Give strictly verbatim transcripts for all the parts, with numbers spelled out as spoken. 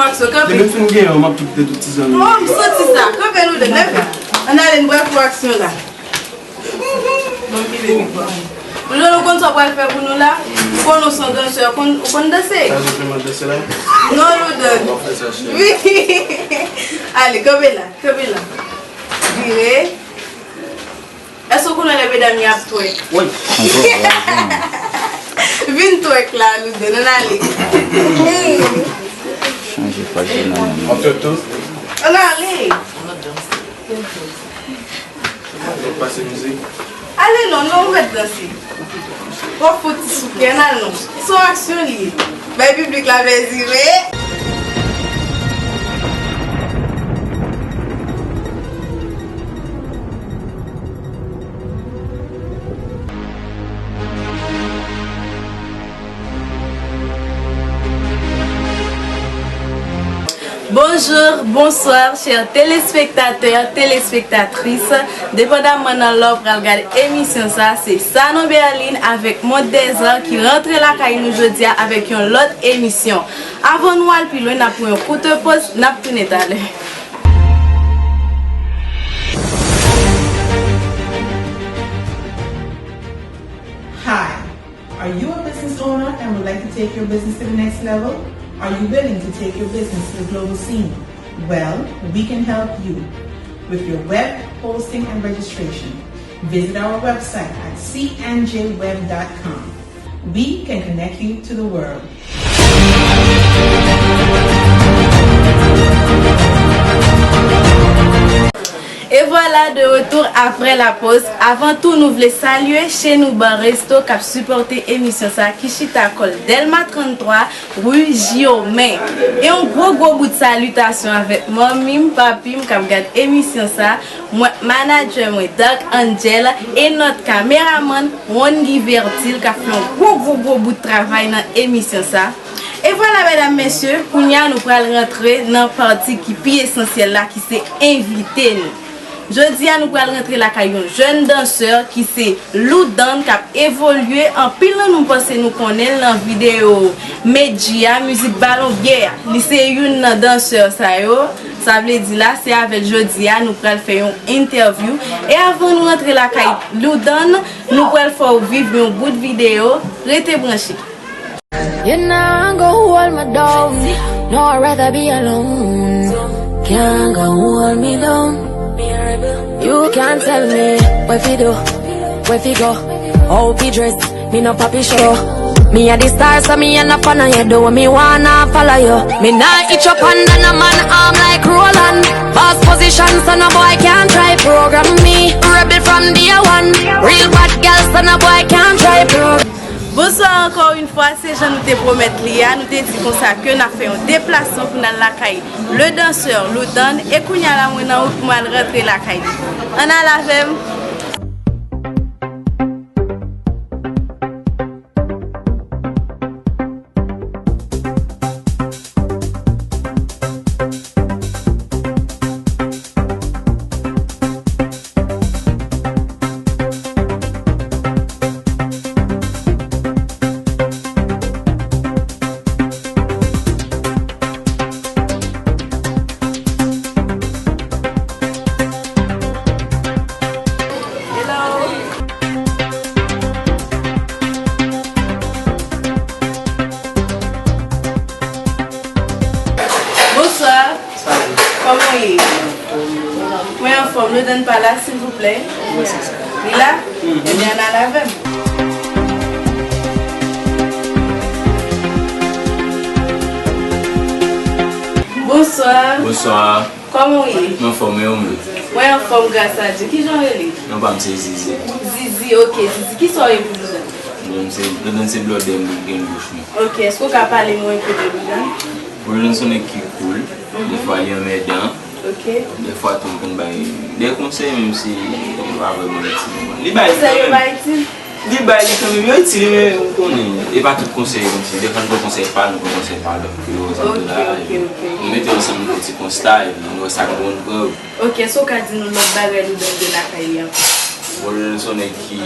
Aksyon, kanpe. Depi m fin genyen w, m ap tout de tout ti zanmi. Oh, m santi sa. Kanpe, Loudon, leve. Ann ale, n pral fè aksyon la. Bon, ki vini. Loudon, ou konn sa w pral fè pou nou la? Ou konn ou se yon dansè, ou konn, ou konn danse? Sa se vreman danse la? Non, Loudon. Wi. Ale, kanpe la, kanpe la. Vire. Èske w konnen lè medam yo ap twèk? Wi. Vin twèk la, Loudon, ann ale. Chanje fòs de nan men. Ann ale. Pase mizik. Ale non, non, ou mèt danse. W ap fout ti souke, ann al non. Se yon aksyon li ye. Bay piblik la plèzi vre. Bonjou, bonswa, chè telespektatè, telespektatris. Depandaman nan lè w pral gade emisyon sa, se Sanon Berline avèk Monde des Arts ki rantre lakay nou jodi a avèk yon lòt emisyon. Avan nou al pi lwen, n ap pran yon kout poz, n ap tounen talè. Hi, are you a business owner and would like to take your business to the next level? Are you willing to take your business to the global scene? Well, we can help you with your web hosting and registration. Visit our website at c n j web dot com. We can connect you to the world. E vwala de retour aprè la poz. Avan tou, nou vle salye Chez Nous Bar Resto k ap sipòte emisyon sa ki chita kò l Dèlma tranntwa, ri Jiyomen. E yon gwo, gwo bout salitasyon avèk manmi m, papi m k ap gad emisyon sa, mwen, manadjè mwen, Dark Angel, e nòt kameramann, Ronny Guy Vertil, k ap fè yon gwo, gwo, gwo bout travay nan emisyon sa. E vwala, medam, mesye, kounye a nou pral rantre nan pati ki pi esansyèl la, ki se envite nou. Jodi a, nou pral rantre lakay yon jèn dansè ki se Loudon, k ap evolye. Anpil nan nou, m panse nou konnen l nan videyo Medjy a, mizik Balon Byè a. Li se youn nan dansè sa yo. Sa vle di la, se avè l jodi a, nou pral fè yon entèvyou. E avan nou rantre lakay Loudon, nou pral fè w viv yon bout videyo. Rete branche. You're not gonna hold me down. No, I'd rather be alone. Can't go hold me down. You can't tell me where fi do, where fi go, how fi dress. Me no papi show. Me a the star, so me a no fan of you. Do what me wanna follow you. Me nah itch up under no man arm like Roland. Boss position, so no boy can't try program me. Rebel from day one. Real bad girl, so no boy can't try program. Bonswa ankò yon fwa, se jan nou te pwomèt li a, nou te di konsa ke n ap fè yon deplasman pou n al lakay le dansè Loudon, e kounye a la mwen nan wout pou m al rantre lakay li. Ann al avè m. Hello. Bonswa. Salut. Kòman w ye? Mwen anfòm. Loudon pa la, silvouplè? Mwen se sa. Li la? Mhm. Ebyen, ann al avè m. Bonswa. Bonswa. Kòman w ye? Mwen anfòm, e ou menm? Mwen anfòm, gras a Dye. Kijan w rele? Non pa m se Zizi. Zizi, ok, Zizi. Kisa w ye pou Loudon? Bon, m se, Loudon se blòdè m, Green Bush mwen. Ok, èske w ka pale nou enpe de Loudon? Bon, Loudon se yon nèg ki cool. Mhm. Defwa li anmèdan. Ok. Defwa tou m konn bay de konsèy, menm si li pa vrèman itil. Li bay li kanmenm. Konsèy yo pa itil? Li bay li kanmenm, yo itil, men ou konnen, e pa tout konsèy kòmsi, defwa n pran konsèy pa nou, pran konsèy pa lòt, yo, sa m di la, ok, ok, ok, nou mete yo ansanm, nou fè ti konsta, epi nou wè sa k bon nou pran yo. Ok, èske w ka di nou lòt bagay Loudon gen lakay li ankò? Bon, Lodan se yon nèg ki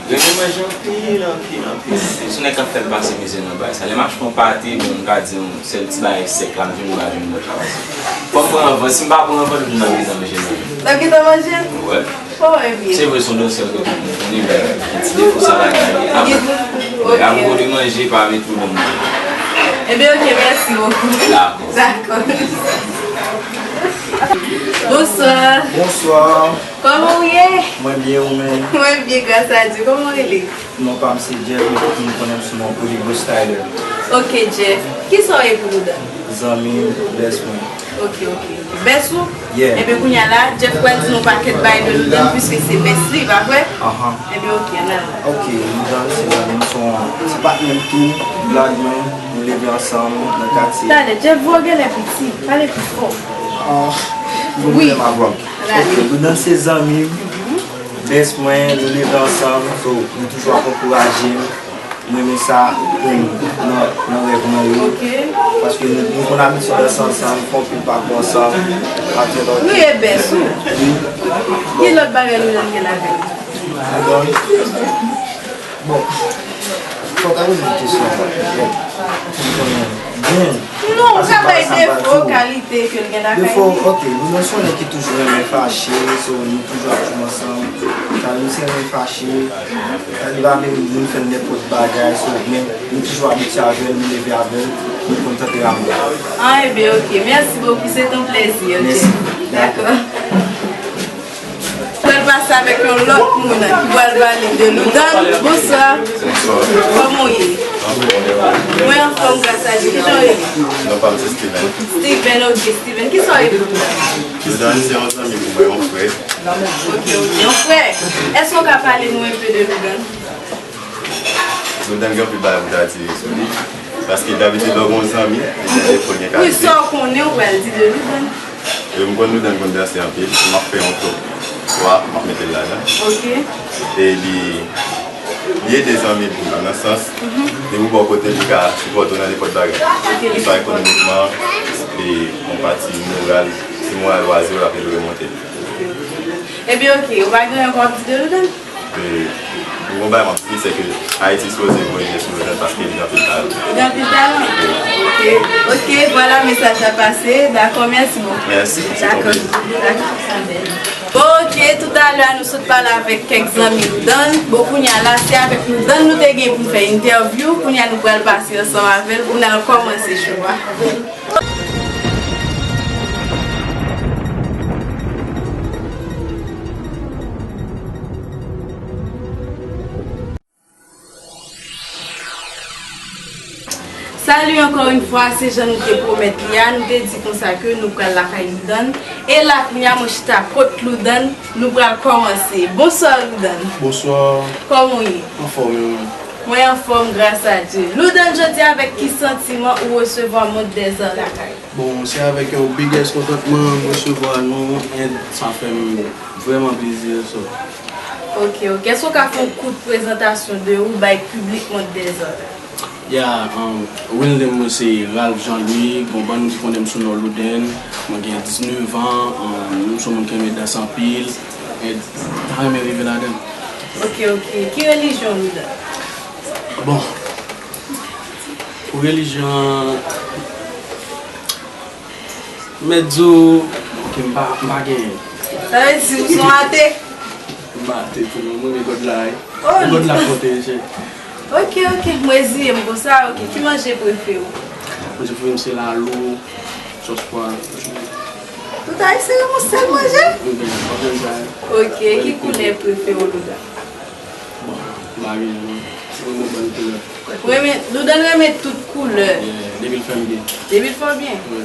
renmen manje anpil, anpil, anpil, anpil. Se yon nèg k ap fè l pase mizè nan bagay sa. Lè m achte yon pate, bon, m ka di yon sèl ti bagay sèk la, m jwenn, m pa jwenn lòt la pase. Fò m pran anvan, si m pa pran anvan, Lodan ap gentan manje nan men m. L ap gentan manje? Wè. Oh, ebyen. Se vre, se yon dansè ke tout moun konnen, men gen ti defo sa bagay li. Apre, lè ap vole manje, pa met Lodan nan. Ebyen, ok, mèsi bokou. Dakò. Dakò. Bonswa. Bonswa. Kòman w ye? Mwen byen, ou menm? Mwen byen, gras a Dye. Kòman w rele? Non pa m se Jeff, men tout moun konnen m sou non Oligo Styler. Ok, Jeff. Kisa w ye pou Lodan? Zanmi m, bès mwen. Ok, ok, ok. Bès ou? Yeah. Ebyen, kounye a la, Jeff pral di nou yon pakèt bagay de Lodan, piske se bès li, pa vre? Ahan. Ebyen, ok, ann ale. Ok, Lodan se zanmi m, se yon ti patnè m tou, blag mwen, nou leve ansanm nan katye. Talè, Jeff, vwa w genlè piti, pale pi fò. Ah, yon pwoblèm avè w. Ok, Lodan se zanmi m, bès mwen, nou leve ansanm, so, li toujou ap ankouraje m. M renmen sa, um, nan, nan rèv mwen yo. Ok. Paske nou, nou konn abitye danse ansanm, fè anpil pakou ansanm, ak lòt. Nou ye bès ou. Wi. Ki lòt bagay nou jwenn gen ladan l? Adan. Bon. Fò w ta poze m kesyon sa. Bon. Pou m konnen byen. Non, ou ka bay defo, kalite ke l gen lakay li. Defo, ok, nou menm se yon nèg ki toujou renmen fache, so nou toujou ap joure ansanm. Sa nou se renmen fache, sa li pa vle moun fè n nenpòt bagay, so men nou toujou abitye avè l, nou leve avè l, nou konn tanperaman l. Ah, ebyen, ok. Merci beaucoup, c'est un plaisir, ok. Mèsi. Dakò. Pral pase avèk yon lòt moun ki pral pale de Lodan. Bonswa. Bonswa. Kòman w ye? Mwen anfòm, gras a Dye. Kijan w ye? Non pa m se Steven. Steven, ok, Steven. Kisa w ye pou Lodan? Lodan se yon zanmi pou mwen, yon frè. Ok, ok, yon frè. Èske w ka pale nou enpe de Lodan? Lodan gen anpil bagay pou ta di sou li. Paske dabitid lè w gen yon zanmi, li gen defo, li gen kalite. Wi, sa w konnen, ou pral di de Lodan. E m konn Lodan konn danse anpil. Si m ap fè yon top twa, m ap mete l ladan. Ok. E li, li ede zanmi l tou, nan sans, li pou bò kote l, li ka sipòte w nan nenpòt bagay. Ok. Li pa ekonomikman, e yon pati moral, si moral ou a zewo, l ap ede w remonte. Ebyen, ok, ou pa gen anyen pou w ap di de Lodan? E, bon, bagay m ap di, se ke Ayiti sipoze voye je sou Lodan paske li gen anpil talan. Li gen anpil talan? Ok, ok, vwala, mesaj la pase. Dakò, mèsi bokou. Mèsi, se yon plezi. Dakò, dakò. Ok, toutalè, nou sot pale avèk kèk zanmi Lodan. Bon, kounye a la, se avèk Lodan nou te gen pou n fè entèvyou. Kounye a, nou pral pase ansanm avè l pou n al kòmanse show a. Salut encore une fois, se jan nou te pwomèt li a, nou te di konsa ke nou pral lakay Lodan. E la, kounye a, mwen chita kot Lodan, nou pral kòmanse. Bonswa, Lodan. Bonswa. Kòman w ye? Anfòm, e ou menm? Mwen anfòm, gras a Dye. Lodan, jodi a, avèk ki santiman ou resevwa Monde des Arts lakay? Bon, se avèk yon big ass kontantman m resevwa nou, and sa fè m vrèman plezi, so. Ok, ok. Èske w ka fè yon kout prezantasyon de ou bay piblik Monde des Arts la? Ya, um, real name mwen se Ralph Jean Louis, gon bann moun ki konnen m sou non Louden, mwen gen diznèf an, um, m se yon moun ki renmen dans anpil, and ta renmen rive ladan l. Ok, ok. Ki relijyon w, Louden? Bon, pou relijyon an, m mèt di w ke m pa, m pa genyen. Sa vle di ou se yon ate? M pa ate tou non, mwen renmen God la wi. Oh, e God la k pote m, cheri. Ok, ok, m reziye m konsa, ok. Ki manje prefere w? Manje prefere m se lalo, sòs pwa. Tout ayisyen renmen yon sèl manje? Wi, men, pa konn sa. Ok, ki koulè prefere w, Louden? Bon, m pa genyen non. Mwen renmen bann koulè. Renmen, Louden renmen tout koulè. Yeah, depi l fè m byen. Depi l fè w byen? Wi.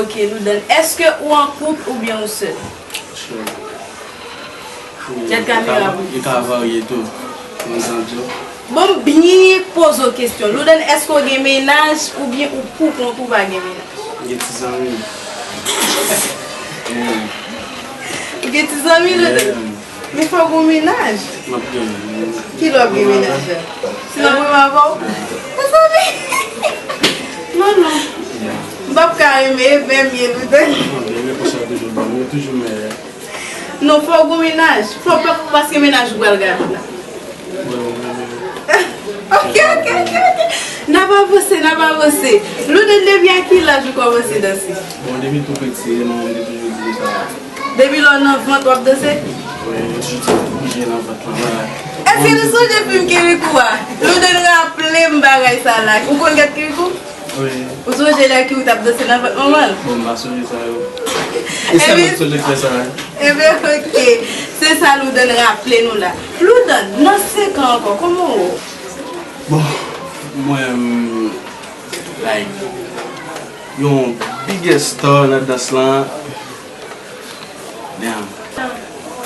Ok, Louden, èske ou an koup oubyen ou sèl? Sèl. Gad kamera pou li ka varye tou. Mwen santi w. Bon, m byen poze w kesyon. Louden, èske w gen mennaj oubyen ou koup, ou pa gen mennaj? M gen ti zanmi. Ou gen ti zanmi, Louden? Men fòk ou mennaj. M ap gen. Ki lè w ap gen mennaj la? Si l ap renmen avè w? Mezanmi! Non, non. M p ap ka renmen, men m ye Louden. M ap gen, men konsa toujou bon. Mwen toujou mè. Non, fò w gon mennaj. Fò pa, paske mennaj ou pral gade la. Ok, ok, ok, ok. N ap avanse, n ap avanse. Louden, depi a ki laj ou kòmanse danse? Bon, depi tou piti, manman m te toujou di m sa. Depi lè w nan vant w ap danse? Wi, m toujou te bouje nan vant mwen la. Èske nou sonje fim Kirikou a? Louden raple m bagay sa la. Ou konn gad Kirikou? Wi. Ou sonje lè Kirikou t ap danse nan vant manman l? Bon, m pa sonje sa yo. E sa Ebyen, lòt sonje k fè sa. Ebyen, ok. Se sa Louden raple nou la. Louden, nan senk an ankò, kòman w wè w? Bon, mwen, m, like, yon biggest star nan dans lan. Damn.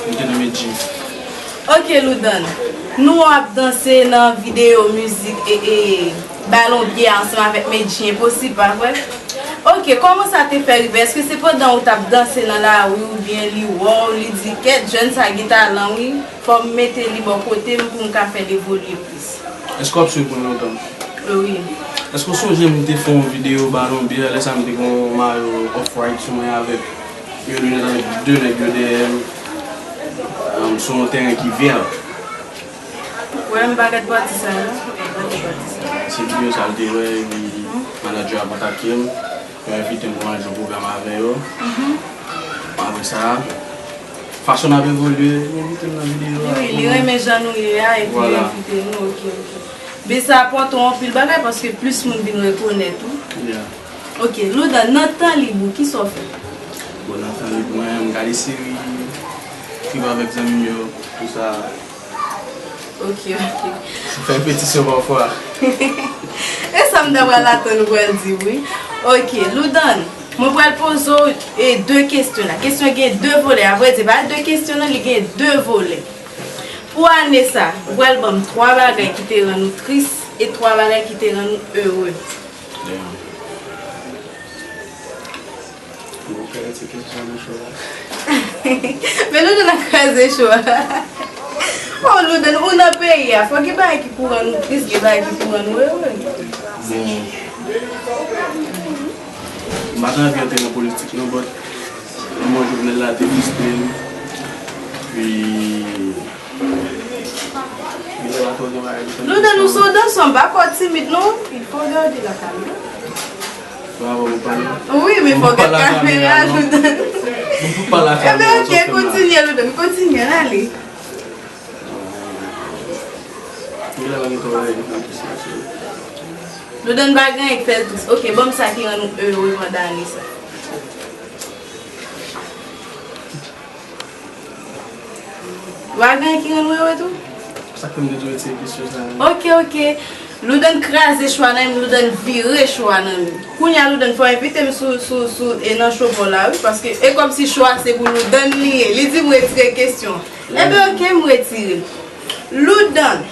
M te nan Medjin. Ok, Louden. Nou ap danse nan videyo mizik e, e balon bye a ansanm avèk Medjin, e posib, pa vre? Ok, kòman sa te fè rive? Èske se pandan ou t ap danse nan lari oubyen li wè w, li di, "Kèt, jèn sa gen talan, wi. Fò m mete li bò kote m pou m ka fè l evolye plis"? Èske w ap swiv mwen lontan? Wi. Èske w sonje m te fè yon videyo balon bye a, lè sa m te gen yon mayo Off-White sou mwen avèk yon linèt avèk de nèg yo dèyè m, um, sou yon teren ki vè? Wè, m pa gad pati sa a, non. M pa gad pati sa a. Se videyo sa a l te wè, epi manadjè a kontakte m, yo envite m pou m al jwe pwogram avè yo. Apre sa, fason n ap evolye, yo envite m nan videyo a. Wi, li renmen jan nou ye a, epi li Vwala. envite nou, ok, ok. Men sa apòte w anpil bagay, paske plis moun vin rekonèt ou. Yeah. Ok, Louden, nan tan lib ou, kisa w fè? Bon, nan tan lib mwen, m gade seri, viv avèk zanmi m yo, tout sa. Ok, ok. Fè repetisyon pafwa. E sa m ta pral atann ou pral di, wi. Ok, Louden, mwen pral poze w, e, de kesyon la. Kesyon gen de volè. Avrèdi, pa de kesyon, non, li gen de volè. Pou ane sa, ou pral ban m twa bagay ki te rann ou tris e twa bagay ki te rann ou ere. Damn. Bon, kèlè ti kesyon nan cho a. Men Louden ap kraze cho a. Oh, Louden, ou nan peyi a. Fò gen bagay ki pou rann ou tris, gen bagay ki pou rann ou ere. Bon. M pa t anvi antre nan politik, non, but lanmò Jovenel la te fristre m. Pi, Louden, nou se yon dansè, m pa kwè w timid, non. Il faut regarder la caméra. Bravo, mwen pale. Wi, men fò w gad kamera, Louden. Mwen pale a kamera. Ebyen, ok, kontinye, Louden, kontinye, ale. Louden pa gen anyen k fè l tris. Ok, ban m sa ki rann ou ere pandan ane sa. Ou pa gen anyen ki rann ou ere tou? Sa k fè m te tou retire kesyon sa a. Ok, ok. Louden kraze cho a nan men m, Louden vire cho a nan men m. Kounye a, Louden, fò w envite m sou, sou, sou, e nan cho pa w la, wi, paske e kòmsi cho a se pou Louden li ye. Li di m retire kesyon. Ebyen, ok, m retire. Louden,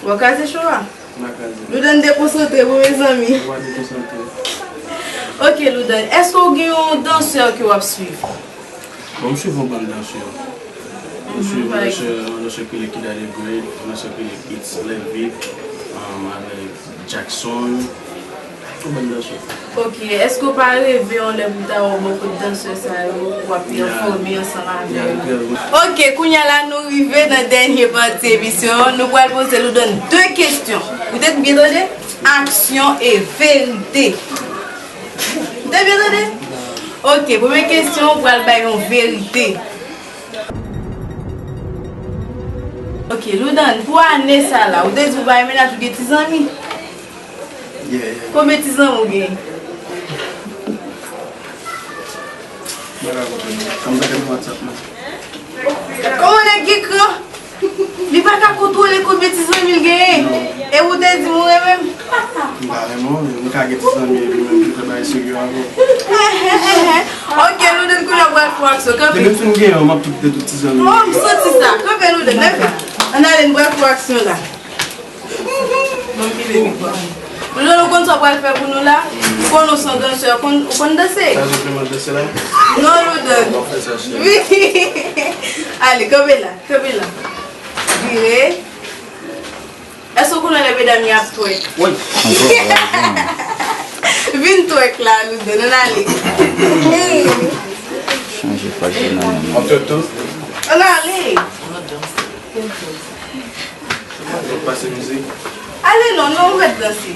w ap kraze cho a? M pa kraze. Louden dekonsantre pou mezanmi. Ou pa dekonsantre. Ok, Louden, èske w gen yon dansè ke w ap swiv? Bon, m swiv yon bann dansè. M swiv yon dansè, yon dansè ki rele Kida the Great, yon dansè ki rele It's Levitt, um, avèk Jackson. Yon bann dansè. Ok, èske w pa reve yon lè pou ta wè w bò kot dansè sa yo, w ap pèfòme ansanm avè yo? Ok, kounye a la nou rive nan dènye pati emisyon an. Nou pral poze Louden de kesyon. Ou te byen tande? Aksyon e verite. Ou te byen tande? Ok, premye kesyon, ou pral bay yon verite. Ok, Louden, pou ane sa la, ou te di ou pa gen mennaj, ou gen ti zanmi? Yeah, yeah. Konbyen ti zanmi ou gen? Mwen pa konprann. Kòman nèg gen kran? Li pa ka kontwole konbyen ti zanmi l genyen. E ou te di m ou renmen m? M pa renmen w, men m ka gen ti zanmi epi menm ki fè bagay serye avè w. Ok, Louden, kounye a w pral fè aksyon. Kanpe. Depi m fin genyen w, m ap kite tout ti zanmi m. Oh, m santi sa. Kanpe, Louden, leve. Ann ale, m pral fè aksyon la. Bon, ki vle vin pran. Louden, ou konn sa w pral fè pou nou la? Ou konn ou se yon dansè, ou konn, ou konn danse? Sa se vreman danse la? Non, Louden. Bon, fè sa, cheri. Wi. Ale, kanpe la, kanpe la. Vire. Èske w konnen lè medam yo ap twèk? Wi. Vin twèk la, Louden, ann ale. Chanje faj yo nan men mwen. W ap twèk tou? Ann ale. Pase mizik. Ale non, non, ou mèt danse.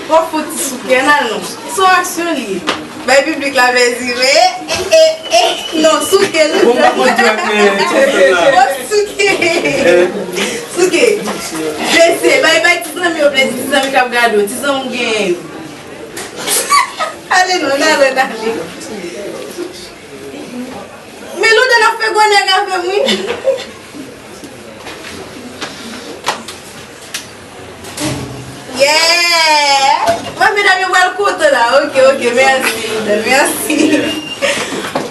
W ap fouti souke, ann al non. Se yon aksyon li ye. Bay piblik la plezi vre. E, e, e, non, souke, non. Bon, pa konn dirèk, men, sa w fè la. Bon, souke. Souke. Blese, bay, bay ti zanmi yo plezi, ti zanmi k ap gade w, ti zanmi w genyen yo. Ale non, n ale, n ale. Men Loudan ap fè gwo nèg avè m, wi. Yeah! Mwen, medam yo pral kontan la. Ok, ok, mèsi, Loudan, mèsi.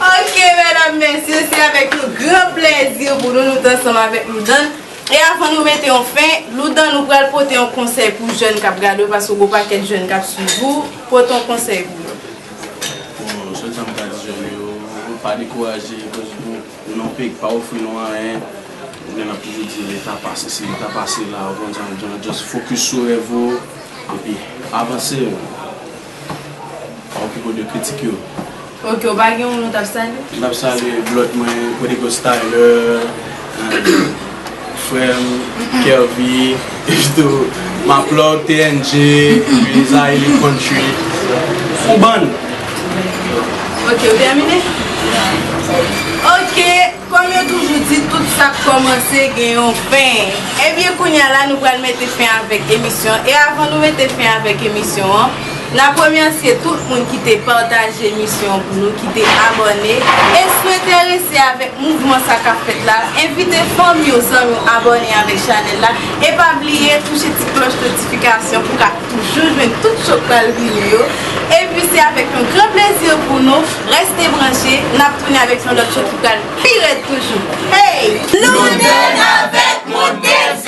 Ok, medam, mesye, se avèk yon gran plezi pou nou, nou t ansanm avèk Loudan. E avan nou mete yon fen, Loudan, nou pral pote yon konsèy pou jèn k ap gade w, paske gon pakèt jèn k ap swiv ou, pote yon konsèy pou yo. Bon, sèl sa m ka di jèn yo, pa dekouraje, paske nou, nou nan yon peyi ki pa ofri nou anyen. Oubyen n ap toujou di leta pa sesi, leta pa sela, ou konn jan l ye, just focus sou rèv ou, epi avanse. Pa okipe w de kritik yo. Ok, ou pa gen yon moun ou t ap salye? M t ap salye blòt mwen, Prodigal Styler, um, frè m, Kervy, epi tou, Maplòk, T N J, epi Zahili Country. Yon bann. Ok, ou tèmine? Ok, kòm yo toujou di, tout sa k kòmanse gen yon fen. Ebyen, kounye a la, nou pral mete fen avèk emisyon an. E avan nou mete fen avèk emisyon an, n ap remèsye tout moun ki te pataje emisyon an pou nou, ki te abòne. E si w enterese avèk mouvman sa k ap fèt la, envite fanmi w, zanmi w abòne avèk chanèl la. E pa bliye touche ti klòch notifikasyon pou w ka toujou jwenn tout cho k pral vini yo. Epi se avèk yon gran plezi pou nou. Reste branche, n ap tounen avèk yon lòt cho ki pral pi rèd toujou. Hey! Louden avèk Montel